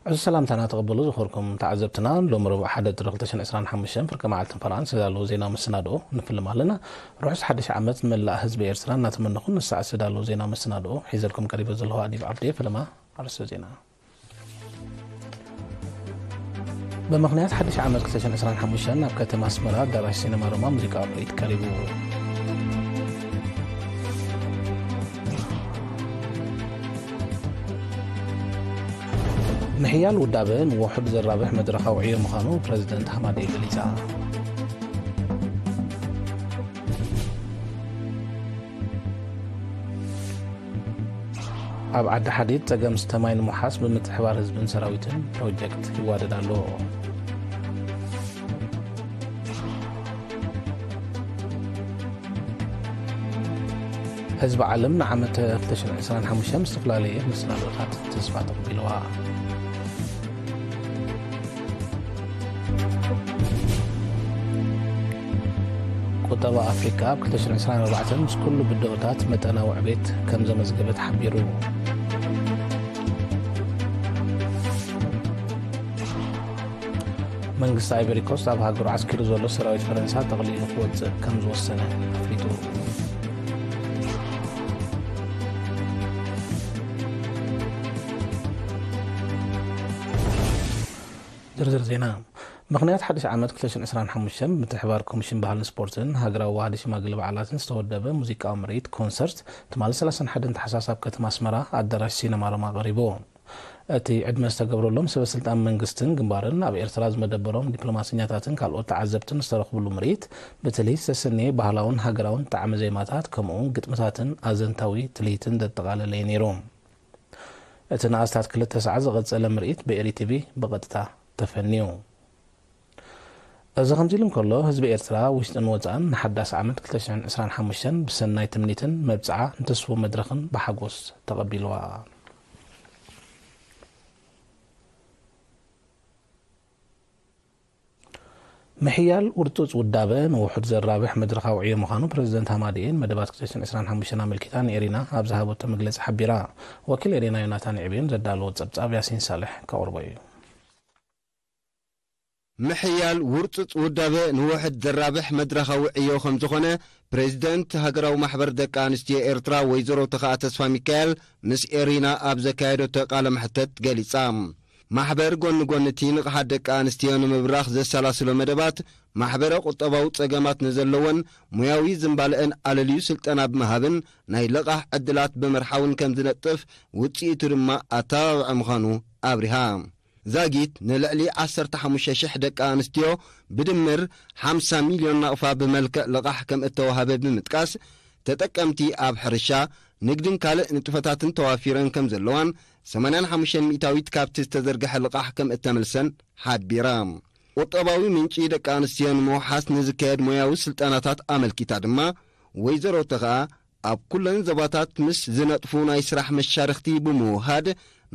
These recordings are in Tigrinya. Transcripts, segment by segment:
እዚ ሰላምታና ተቐበሉ ዝኸርኩም ተዓዘብትና፣ ሎሚ ረቡዕ ሓደ ጥሪ ክልተ ሽሕን ዕስራን ሓሙሽተን ፍርቂ መዓልቲ ፈረቓን ዝዳለዉ ዜና መሰናድኦ ንፍልም ኣለና። ርሑስ ሓድሽ ዓመት ንመላእ ህዝቢ ኤርትራ እናተመነኹ፣ ንሰዓት ዝዳለዉ ዜና መሰናድኦ ሒዘልኩም ቀሪበ ዘለኹ ኣዲብ ዓብዴ። ፈለማ ኣርእስተ ዜና። ብምኽንያት ሓድሽ ዓመት ክልተ ሽሕን ዕስራን ሓሙሽተን ኣብ ከተማ ኣስመራ ኣዳራሽ ሲነማ ሮማ ሙዚቃዊ ምርኢት ቀሪቡ። ምሕያል ውዳበ ንውሑድ ዘራብሕ መድረኻዊ ዕዮ ምዃኑ ፕረዚደንት ሃማደኤ ገሊጻ። ኣብ ዓዲ ሓዲድ ጸገም ስተ ማይ ንምውሓስ ብምትሕባር ህዝብን ሰራዊትን ፕሮጀክት ይዋደድ ኣሎ። ህዝቢ ዓለም ንዓመት ክልተ ሽሕን ዕስራን ሓሙሽተን ዝተፈላለየ መሰናዶታት ተስፋ ተቐቢልዋ። ቁጠባ ኣፍሪካ ኣብ ክልተ ሽሕን ዕስራን ኣርባዕተን ምስ ኩሉ ብድሆታት መጠናዊ ዕቤት ከም ዘመዝገበ ተሓቢሩ። መንግስቲ ኣይቨሪ ኮስት ኣብ ሃገሩ ዓስኪሩ ዘሎ ሰራዊት ፈረንሳ ጠቕሊሉ ክወፅእ ከም ዝወሰነ ኣፍሊጡ። ዝርዝር ዜና። ምኽንያት ሓድሽ ዓመት ክልተ ሽሕን ዕስራን ሓሙሽተን ብምትሕባር ኮሚሽን ባህልን ስፖርትን ሃገራዊ ዋህዲ ሽማግለ በዓላትን ዝተወደበ ሙዚቃዊ ምርኢት ኮንሰርት ትማሊ ሰላሳን ሓደን ታሕሳስ ኣብ ከተማ ኣስመራ ኣዳራሽ ሲነማ ሮማ ቀሪቡ። እቲ ዕድመ ዝተገብረሎም ሰበ ስልጣን መንግስትን ግንባርን ኣብ ኤርትራ ዝመደበሮም ዲፕሎማሰኛታትን ካልኦት ተዓዘብትን ዝተረኽብሉ ምርኢት ብትልሂት ዝተሰነየ ባህላውን ሃገራውን ጣዕመ ዜማታት ከምኡውን ግጥምታትን ኣዘንታዊ ትልሂትን ዘጠቓለለ እዩ ነይሩ። እቲ ንኣስታት ክልተ ሰዓት ዝቐጸለ ምርኢት ብኤሪ ቲቪ ብቐጥታ ተፈንዩ። እዚ ከምዚ ኢሉ እንከሎ፣ ህዝቢ ኤርትራ ውሽጥን ወጻእን ንሓዳስ ዓመት ክልተ ሽሕን ዕስራን ሓሙሽተን ብሰናይ ትምኒትን መብጽዓ ንተስፉ መድረኽን ብሓጎስ ተቐቢልዋ። ምሕያል ውርጹጽ ውዳበ ንውሑድ ዘራብሕ መድረኻዊ ዕዮ ምዃኑ ፕረዚደንት ሃማደኤ ንመደባት ክልተ ሽሕን ዕስራን ሓሙሽተን ኣመልኪታ ንኤሪና ኣብ ዝሃበቶ መግለጺ ሓቢራ። ወኪል ኤሪና ዮናታን ይዕቤን ዘዳለዎ ጸብጻብ ያሲን ሳልሕ ከቕርቦ እዩ። ምሕያል ውርጹጽ ውዳበ ንውሑድ ዘራብሕ መድረኻዊ ዕዮ ከም ዝኾነ ፕሬዚደንት ሃገራዊ ማሕበር ደቂ ኣንስትዮ ኤርትራ ወይዘሮ ተኽኣ ተስፋ ሚካኤል ምስ ኤሪና ኣብ ዘካየደቶ ቃለ መሕተት ገሊጻ። ማሕበር ጎኒ ጎኒ እቲ ንቕሓት ደቂ ኣንስትዮ ንምብራኽ ዘሰላስሎ መደባት ማሕበረ ቁጠባዊ ጸገማት ንዘለወን ሙያዊ ዝንባለአን ኣለልዩ ስልጠና ብምሃብን ናይ ልቓሕ ዕድላት ብምርሓውን ከም ዝነጥፍ ውጽኢቱ ድማ ኣተባባዒ ምዃኑ ኣብሪሃ። ዛጊት ንልዕሊ ዓሰርተ ሓሙሽተ ሽሕ ደቂ ኣንስትዮ ብድምር ሓምሳ ሚልዮን ናቕፋ ብመልክዕ ልቓሕ ከም እተዋህበ ብምጥቃስ፣ ተጠቀምቲ ኣብ ሕርሻ፣ ንግድን ካልእ ንጥፈታትን ተዋፊረን ከም ዘለዋን፣ ሰማንያን ሓሙሽተን ሚእታዊት ካብቲ ዝተዘርግሐ ልቓሕ ከም እተመልሰን ሓቢራ። ቁጠባዊ ምንጪ ደቂ ኣንስትዮ ንምውሓስ ንዝካየድ ሞያዊ ስልጠናታት ኣመልኪታ ድማ፣ ወይዘሮ ተኽኣ ኣብ ኩለን ዞባታት ምስ ዝነጥፉ ናይ ስራሕ መሻርኽቲ ብምውሃድ፣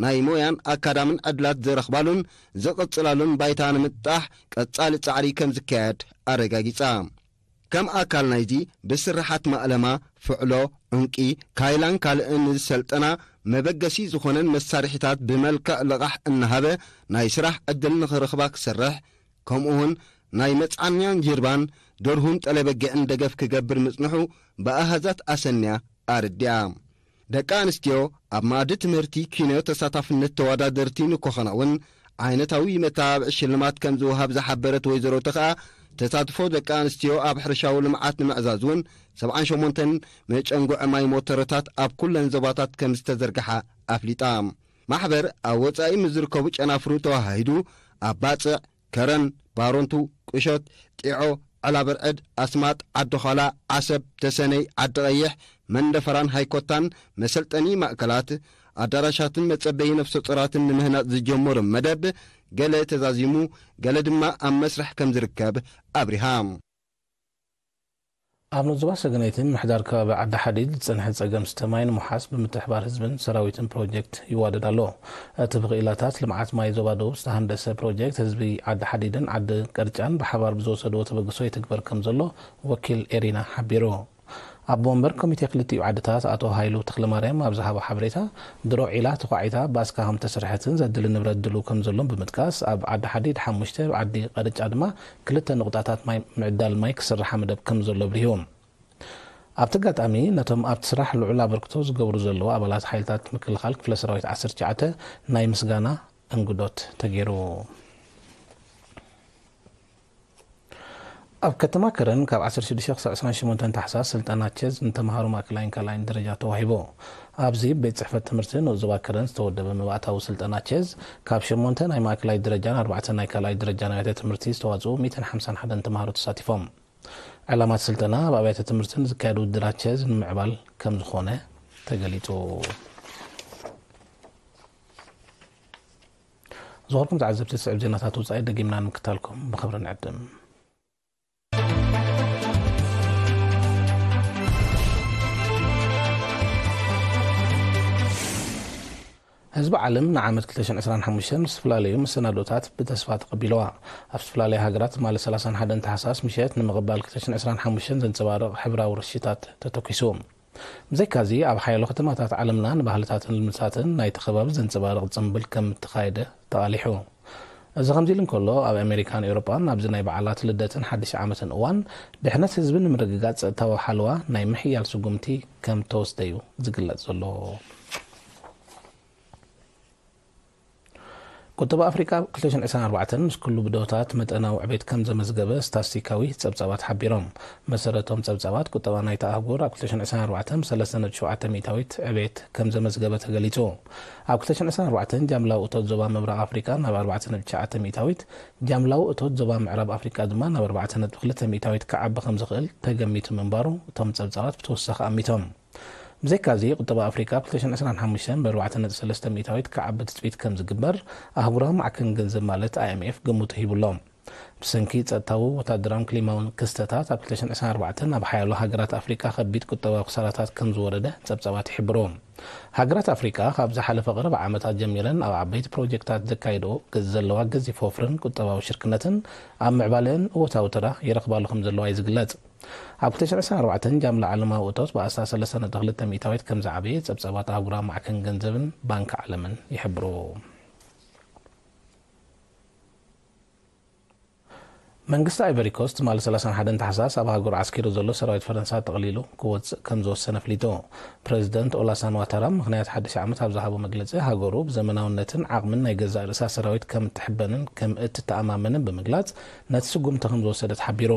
ናይ ሞያን ኣካዳምን ዕድላት ዝረኽባሉን ዝቕጽላሉን ባይታ ንምጥጣሕ ቀጻሊ ጻዕሪ ከም ዝካየድ ኣረጋጊጻ። ከም ኣካል ናይዚ ብስርሓት ማእለማ፣ ፍዕሎ፣ ዑንቂ፣ ካይላን ካልእን ንዝሰልጠና መበገሲ ዝኾነን መሳርሒታት ብመልክዕ ልቓሕ እናሃበ ናይ ስራሕ ዕድል ንኽረኽባ ክሰርሕ፣ ከምኡውን ናይ መጽዓኛን ጅርባን ደርሁን ጠለበጊዕን ደገፍ ክገብር ምጽንሑ ብኣሃዛት ኣሰንያ ኣረዲኣ። ደቂ ኣንስትዮ ኣብ መኣዲ ትምህርቲ ኪኖ ተሳታፍነት ተወዳደርቲ ንክኾና እውን ዓይነታዊ መተባብዒ ሽልማት ከም ዝወሃብ ዝሓበረት ወይዘሮ ተኽኣ፣ ተሳትፎ ደቂ ኣንስትዮ ኣብ ሕርሻዊ ልምዓት ንምዕዛዝ እውን ሰብዓን ሸሞንተን መጨንጉዒ ማይ ሞተረታት ኣብ ኩለን ዞባታት ከም ዝተዘርግሓ ኣፍሊጣ። ማሕበር ኣብ ወጻኢ ምስ ዝርከቡ ጨናፍሩ ተወሃሂዱ ኣብ ባጽዕ፣ ከረን፣ ባሮንቱ፣ ቁሾት፣ ጢዖ፣ ዕላብርዕድ፣ ኣስማጥ፣ ዓዲ ዃላ፣ ዓሰብ፣ ተሰነይ፣ ዓዲ ቐይሕ፣ መንደፈራን ሃይኮታን መሰልጠኒ ማእከላት፣ ኣዳራሻትን መጸበዪ ነፍሰ ጡራትን ንምህናጽ ዝጀመሮ መደብ፣ ገለ ተዛዚሙ፣ ገለ ድማ ኣብ መስርሕ ከም ዝርከብ ኣብሪሃ። ኣብ ዞባ ሰገነይቲ ምምሕዳር ከባቢ ዓዲ ሓዲድ ዝጸንሐ ጸገም ስተ ማይ ንምውሓስ ብምትሕባር ህዝብን ሰራዊትን ፕሮጀክት ይዋደድ ኣሎ። እቲ ብክኢላታት ልምዓት ማይ ዞባ ደቡብ ዝተሃንደሰ ፕሮጀክት ህዝቢ ዓዲ ሓዲድን ዓዲ ቅርጫን ብሓባር ብዝወሰድዎ ተበግሶ ይትግበር ከም ዘሎ ወኪል ኤሪና ሓቢሩ። ኣቦ ወንበር ኮሚቴ ክልቲኡ ዓድታት ኣቶ ሃይሉ ተኽለማርያም ኣብ ዝሃቦ ሓበሬታ፣ ድሮ ዒላ ተዃዒታ ባስካ ከም ተሰርሐትን ዘድሊ ንብረት ድሉው ከም ዘሎን ብምጥቃስ፣ ኣብ ዓዲ ሓዲድ ሓሙሽተ፣ ኣብ ዓዲ ቀርጫ ድማ ክልተ ንቑጣታት ማይ ምዕዳል ማይ ክስርሓ መደብ ከም ዘሎ ኣብሪሁ። ኣብቲ ኣጋጣሚ፣ ነቶም ኣብቲ ስራሕ ልዑል ኣበርክቶ ዝገብሩ ዘለዉ ኣባላት ሓይልታት ምክልኻል ክፍለ ሰራዊት ዓሰርተ ትሽዓተ ናይ ምስጋና እንግዶት ተገይሩ። ኣብ ከተማ ከረን ካብ ዓሰርተ ሽዱሽተ ክሳብ ዕስራን ሸሞንተን ታሕሳስ ስልጠና ቸዝ ንተምሃሮ ማእከላይን ካልኣይን ደረጃ ተዋሂቡ። ኣብዚ ቤት ጽሕፈት ትምህርቲ ንኡስ ዞባ ከረን ዝተወደበ መባእታዊ ስልጠና ቸዝ ካብ ሸሞንተ ናይ ማእከላይ ደረጃን ኣርባዕተ ናይ ካልኣይ ደረጃን ኣብያተ ትምህርቲ ዝተዋጽኡ ሚእትን ሓምሳን ሓደን ተምሃሮ ተሳቲፎም። ዕላማ እቲ ስልጠና ኣብ ኣብያተ ትምህርቲ ንዝካየዱ ውድድራት ቸዝ ንምዕባል ከም ዝኾነ ተገሊጹ። ዝኸበርኩም ተዓዘብቲ፣ ዝስዕብ ዜናታት ወጻኢ ደጊምና ንምክታልኩም ብኽብሪ ንዕድም። ህዝቢ ዓለም ንዓመት ክልተ ሽሕን ዕስራን ሓሙሽተን ዝተፈላለዩ መሰናዶታት ብተስፋ ተቐቢልዋ። ኣብ ዝተፈላለዩ ሃገራት ትማሊ ሰላሳን ሓደን ታሕሳስ ምሸት ንምቕባል ክልተ ሽሕን ዕስራን ሓሙሽተን ዘንጸባርቕ ሕብራዊ ርሽታት ተተኲሱ። ብዘይካዚ፣ ኣብ ሓያሎ ከተማታት ዓለምና ንባህልታትን ልምድታትን ናይቲ ከባቢ ዘንጸባርቕ ጽምብል ከም እተኻየደ ተቓሊሑ። እዚ ከምዚ ኢሉ እንከሎ፣ ኣብ ኣሜሪካን ኤውሮጳን ኣብዚ ናይ በዓላት ልደትን ሓድሽ ዓመትን እዋን፣ ድሕነት ህዝቢ ንምርግጋጽ ጸጥታዊ ሓለዋ ናይ ምሕያል ስጉምቲ ከም ተወስደ እዩ ዝግለጽ ዘሎ። ቁጠባ ኣፍሪቃ ኣብ ክልተ ሽሕን ዕስራን ኣርባዕተን ምስ ኩሉ ብድሆታት መጠናዊ ዕቤት ከም ዘመዝገበ ስታትስቲካዊ ጸብጻባት ሓቢሮም። መሰረቶም ጸብጻባት፣ ቁጠባ ናይታ ኣህጉር ኣብ ክልተ ሽሕን ዕስራን ኣርባዕተን ብሰለስተ ነጥቢ ሸውዓተ ሚእታዊት ዕቤት ከም ዘመዝገበ ተገሊጹ። ኣብ ክልተ ሽሕን ዕስራን ኣርባዕተን ጃምላዊ እቶት ዞባ ምብራቕ ኣፍሪቃ ናብ ኣርባዕተ ነጥቢ ትሽዓተ ሚእታዊት፣ ጃምላዊ እቶት ዞባ ምዕራብ ኣፍሪቃ ድማ ናብ ኣርባዕተ ነጥቢ ክልተ ሚእታዊት ክዓቢ ከም ዝኽእል ተገሚቱ ምንባሩ እቶም ጸብጻባት ብተወሳኺ ኣሚቶም። ብዘይካዚ፣ ቁጠባ ኣፍሪቃ ኣብ ክልተ ሽሕን ዕስራን ሓሙሽተን ብኣርባዕተ ነጥቢ ሰለስተ ሚእታዊት ክዓቢ ትጽቢት ከም ዝግበር ኣህጉራዊ ማዕከን ገንዘብ ማለት ኣይ ኤም ኤፍ ግምቱ ሂቡ ኣሎ። ብሰንኪ ጸጥታዊ፣ ወታደራውን ክሊማውን ክስተታት ኣብ ክልተ ሽሕን ዕስራን ኣርባዕተን ኣብ ሓያሎ ሃገራት ኣፍሪቃ ከቢድ ቁጠባዊ ክሳራታት ከም ዝወረደ ጸብጻባት ይሕብሩ። ሃገራት ኣፍሪቃ ካብ ዝሓለፈ ቀረባ ዓመታት ጀሚረን ኣብ ዓበይቲ ፕሮጀክታት ዘካይድኦ ዘለዋ ገዚፍ ወፍርን ቁጠባዊ ሽርክነትን ኣብ ምዕባለአን እወታዊ ተራ ይረኽባሉ ከም ዘለዋ እዩ ዝግለጽ። ኣብ ክልተ ሽሕን ዕስራን ኣርባዕተን ጃምላ ዓለማዊ እቶት ብኣስታት ሰለስተ ነጥቢ ክልተ ሚእታዊት ከም ዝዓበየ ጸብጻባት ኣህጉራዊ ማዕከን ገንዘብን ባንኪ ዓለምን ይሕብሩ። መንግስቲ ኣይቨሪ ኮስት ትማሊ ሰላሳን ሓደን ታሕሳስ ኣብ ሃገሩ ዓስኪሩ ዘሎ ሰራዊት ፈረንሳ ጠቕሊሉ ክወጽእ ከም ዝወሰነ ኣፍሊጡ። ፕረዚደንት ኦላሳን ዋታራ ምኽንያት ሓድሽ ዓመት ኣብ ዝሃቦ መግለጺ፣ ሃገሩ ብዘመናውነትን ዓቕምን ናይ ገዛእ ርእሳ ሰራዊት ከም እትሕበንን ከም እትተኣማመንን ብምግላጽ፣ ነቲ ስጉምቲ ከም ዝወሰደት ሓቢሩ።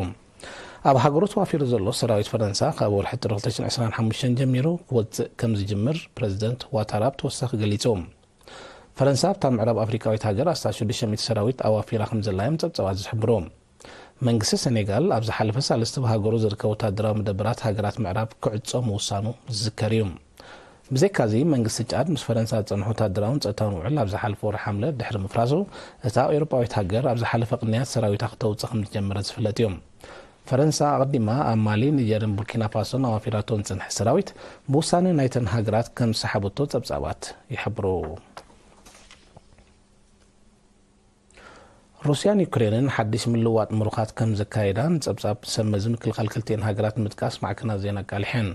ኣብ ሃገሩ ተዋፊሩ ዘሎ ሰራዊት ፈረንሳ ካብ ወርሒ ጥሪ ክልተ ሽሕን ዕስራን ሓሙሽተን ጀሚሩ ክወጽእ ከም ዝጅምር ፕረዚደንት ዋታራ ብተወሳኺ ገሊጹ። ፈረንሳ ኣብታ ምዕራብ ኣፍሪቃዊት ሃገር ኣስታት ሽዱሽተ ሚእቲ ሰራዊት ኣዋፊራ ከም ዘላ እዮም ጸብጻባት ዝሕብሩ። መንግስቲ ሰኔጋል ኣብ ዝሓለፈ ሳልስቲ ብሃገሩ ዝርከቡ ወታደራዊ መደበራት ሃገራት ምዕራብ ክዕጾ ምውሳኑ ዝዝከር እዩ። ብዘይካዚ፣ መንግስቲ ጫድ ምስ ፈረንሳ ዝጸንሑ ወታደራውን ጸጥታውን ውዕል ኣብ ዝሓለፈ ወርሒ ሓምለ ድሕሪ ምፍራሱ፣ እታ ኤውሮጳዊት ሃገር ኣብ ዝሓለፈ ቅንያት ሰራዊታ ክተውጽእ ከም ዝጀመረት ዝፍለጥ እዩ። ፈረንሳ ኣቐዲማ ኣብ ማሊ፣ ኒጀርን ቡርኪና ፋሶን ኣዋፊራቶ ዝጸንሐ ሰራዊት፣ ብውሳነ ናይተን ሃገራት ከም ዝሰሓበቶ ጸብጻባት ይሕብሩ። ሩስያን ዩክሬንን ሓድሽ ምልውዋጥ ምሩኻት ከም ዘካየዳ ንጸብጻብ ሰብ መዚ ምክልኻል ክልቲኤን ሃገራት ንምጥቃስ ማዕከናት ዜና ኣቃሊሐን።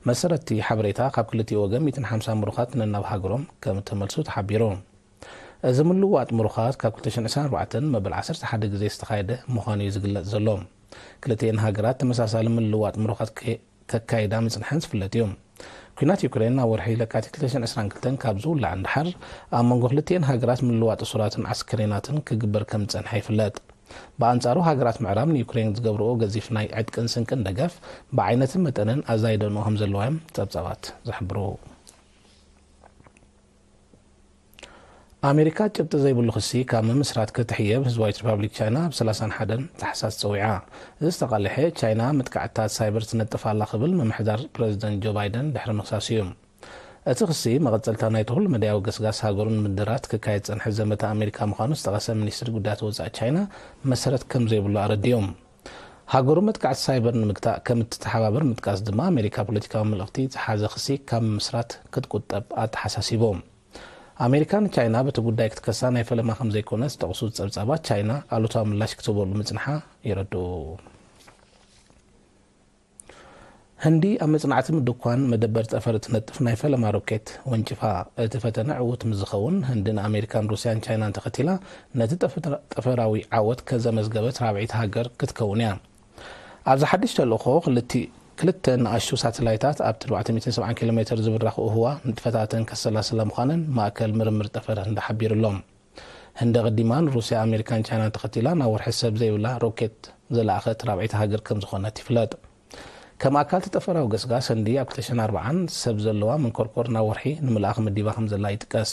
መሰረት እቲ ሓበሬታ፣ ካብ ክልቲኡ ወገን ሚእትን ሓምሳን ምሩኻት ነናብ ሃገሮም ከም እተመልሱ ተሓቢሩ። እዚ ምልውዋጥ ምሩኻት ካብ ክልተ ሽሕን ዕስራን ኣርባዕተን መበል ዓሰርተ ሓደ ግዜ ዝተኻየደ ምዃኑ እዩ ዝግለጽ ዘሎ። ክልቲኤን ሃገራት ተመሳሳሊ ምልውዋጥ ምሩኻት ከ-፣ ከካይዳ ምጽንሐን ዝፍለጥ እዩ። ኲናት ዩክሬን ናብ ወርሒ ለካቲት ክልተ ሽሕን ዕስራን ክልተን ካብ ዝውላዕ ንደሓር፣ ኣብ መንጎ ክልቲኤን ሃገራት ምልውዋጥ እሱራትን ዓስከሬናትን ክግበር ከም ዝጸንሐ ይፍለጥ። ብኣንጻሩ፣ ሃገራት ምዕራብ ንዩክሬን ዝገብርኦ ገዚፍ ናይ ዕጥቅን ስንቅን ደገፍ ብዓይነትን መጠንን ኣዛይደንኦ ከም ዘለዋ እዮም ጸብጻባት ዝሕብሩ። ኣሜሪካ ጭብጢ ዘይብሉ ክሲ ካብ ምምስራት ክትሕየብ ህዝባዊት ሪፓብሊክ ቻይና ኣብ ሰላሳን ሓደን ታሕሳስ ጸዊዓ። እዚ ዝተቓልሐ፣ ቻይና መጥቃዕትታት ሳይበር ትነጥፍ ኣላ ክብል ምምሕዳር ፕረዚደንት ጆ ባይደን ድሕሪ ምኽሳሱ እዩ። እቲ ክሲ መቐጸልታ ናይቲ ኩሉ መዳያዊ ገስጋስ ሃገሩ ንምድራት ክካየድ ዝጸንሐ ዘመተ ኣሜሪካ ምዃኑ ዝጠቐሰ ሚኒስትሪ ጉዳያት ወጻኢ ቻይና መሰረት ከም ዘይብሉ ኣረዲኡ። ሃገሩ መጥቃዕቲ ሳይበር ንምግታእ ከም እትተሓባበር ምጥቃስ ድማ ኣሜሪካ ፖለቲካዊ መልእኽቲ ዝሓዘ ክሲ ካብ ምምስራት ክትቁጠብ ኣተሓሳሲቡ። ኣሜሪካ ንቻይና በቲ ጉዳይ ክትከሳ ናይ ፈለማ ከም ዘይኮነ ዝጠቕሱ ጸብጻባት፣ ቻይና ኣሉታዊ ምላሽ ክትህበሉ ምጽንሓ የረድኡ። ህንዲ ኣብ መጽናዕቲ ምድኳን መደበር ጠፈር እትነጥፍ ናይ ፈለማ ሮኬት ወንጭፋ። እቲ ፈተነ ዕዉት ምስ ዝኸውን፣ ህንዲ ንኣሜሪካን ሩስያን ቻይናን ተኸቲላ ነቲ ጠፈ-፣ ጠፈራዊ ዓወት ከዘመዝገበት ራብዒት ሃገር ክትከውን እያ። ኣብዚ ሓድሽ ተልእኾ ክልቲ-፣ ክልተ ንኣሽቱ ሳተላይታት ኣብቲ ኣርባዕተ ሚእትን ሰብዓን ኪሎ ሜትር ዝብራኽ ህዋ ንጥፈታተን ከሰላስላ ምዃነን ማእከል ምርምር ጠፈር ህንዲ ሓቢሩ ኣሎ። ህንዲ ኣቐዲማ ንሩስያ፣ ኣሜሪካን ቻይናን ተኸቲላ ናብ ወርሒ ሰብ ዘይብላ ሮኬት ዝለኣኸት ራብዐይቲ ሃገር ከም ዝኾነት ይፍለጥ። ከም ኣካል እቲ ጠፈራዊ ገስጋስ፣ ህንዲ ኣብ ክልተ ሽሕን ኣርባዓን ሰብ ዘለዋ መንኮርኮር ናብ ወርሒ ንምልኣኽ መዲባ ከም ዘላ ይጥቀስ።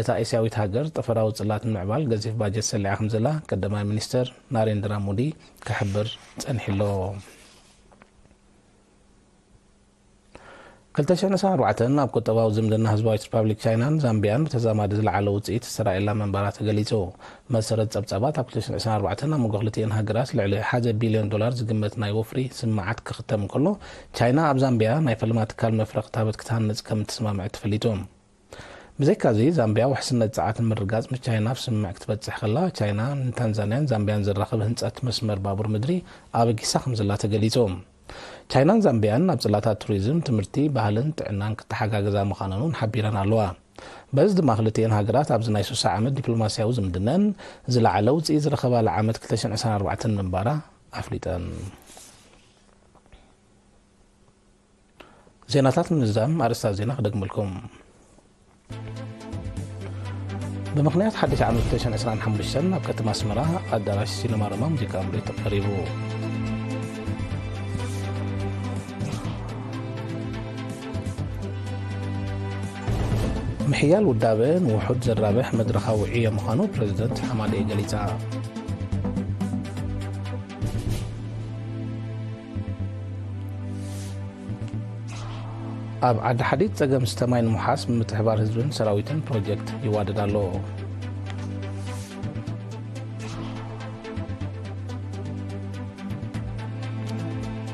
እታ ኤስያዊት ሃገር ጠፈራዊ ጽላት ንምዕባል ገዚፍ ባጀት ሰሊዓ ከም ዘላ ቀዳማይ ሚኒስተር ናሬንድራ ሞዲ ክሕብር ጸኒሑ ኣሎ። ክልተ ሽሕን ዕስራን ኣርባዕተን ኣብ ቁጠባዊ ዝምድና ህዝባዊት ሪፓብሊክ ቻይናን ዛምቢያን ብተዛማዲ ዝለዓለ ውጽኢት ዝተራእየላ ምንባራ ተገሊጹ። መሰረት ጸብጻባት፣ ኣብ ክልተ ሽሕን ዕስራን ኣርባዕተን ኣብ መንጎ ክልቲኤን ሃገራት ልዕሊ ሓደ ቢልዮን ዶላር ዝግመት ናይ ወፍሪ ስምምዓት ክኽተም እንከሎ፣ ቻይና ኣብ ዛምቢያ ናይ ፈለማ ትካል መፍረ ክታበት ክትሃንጽ ከም እትስማምዕ ተፈሊጡ። ብዘይካዚ፣ ዛምቢያ ውሕስነት ጸዓት ንምርግጋጽ ምስ ቻይና ኣብ ስምምዕ ክትበጽሕ ከላ፣ ቻይና ንታንዛንያን ዛምቢያን ዘራኽብ ህንጸት መስመር ባቡር ምድሪ ኣበጊሳ ከም ዘላ ተገሊጹ። ቻይናን ዛምቢያን ኣብ ጽላታት ቱሪዝም፣ ትምህርቲ፣ ባህልን ጥዕናን ክተሓጋገዛ ምዃነን እውን ሓቢረን ኣለዋ። በዚ ድማ ክልቲኤን ሃገራት ኣብዚ ናይ ስሳ ዓመት ዲፕሎማስያዊ ዝምድነን ዝለዓለ ውጽኢት ዝረኸባሉ ዓመት ክልተ ሽሕን ዕስራን ኣርባዕተን ምንባራ ኣፍሊጠን። ዜናታት ንምዝዛም ኣርእስታት ዜና ክደግመልኩም። ብምኽንያት ሓድሽ ዓመት ክልተ ሽሕን ዕስራን ሓሙሽተን ኣብ ከተማ ኣስመራ ኣዳራሽ ሲነማ ሮማ ሙዚቃ ምርኢት ተቐሪቡ። ምሕያል ውዳበ ንውሑድ ዘራብሕ መድረኻዊ ዕዮ ምዃኑ ፕረዚደንት ሓማደኤ ገሊጻ። ኣብ ዓዲ ሓዲድ ጸገም ስተ ማይ ንምውሓስ ብምትሕባር ህዝብን ሰራዊትን ፕሮጀክት ይዋደድ ኣሎ።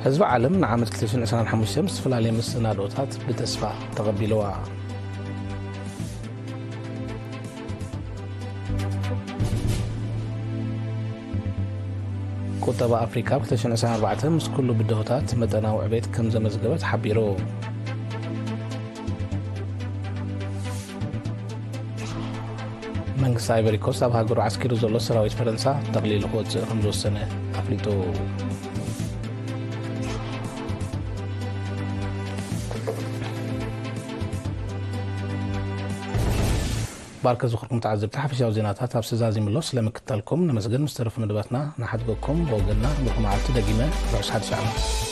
ህዝቢ ዓለም ንዓመት ክልተ ሽሕን ዕስራን ሓሙሽተን ዝተፈላለየ መሰናድኦታት ብተስፋ ተቐቢልዋ። ቁጠባ ኣፍሪካ ኣብ ክልተ ሽሕን ዕስራን ኣርባዕተን ምስ ኩሉ ብድሆታት መጠናዊ ዕቤት ከም ዘመዝገበ ተሓቢሩ። መንግስቲ ኣይቨሪኮስት ኣብ ሃገሩ ዓስኪሩ ዘሎ ሰራዊት ፈረንሳ ጠቕሊሉ ክወፅእ ከም ዝወሰነ ኣፍሊጡ። ባርከ ዝኽርኩም ተዓዘብቲ፣ ሓፈሻዊ ዜናታት ኣብ ሰዛዚምሎ ስለምክታልኩም ነመስግን። ምስ ተረፉ መደባትና ንሓድገኩም። ብወገንና፣ ብሩኽ መዓልቲ ደጊመ ርሑስ ሓድሽ ዓመት።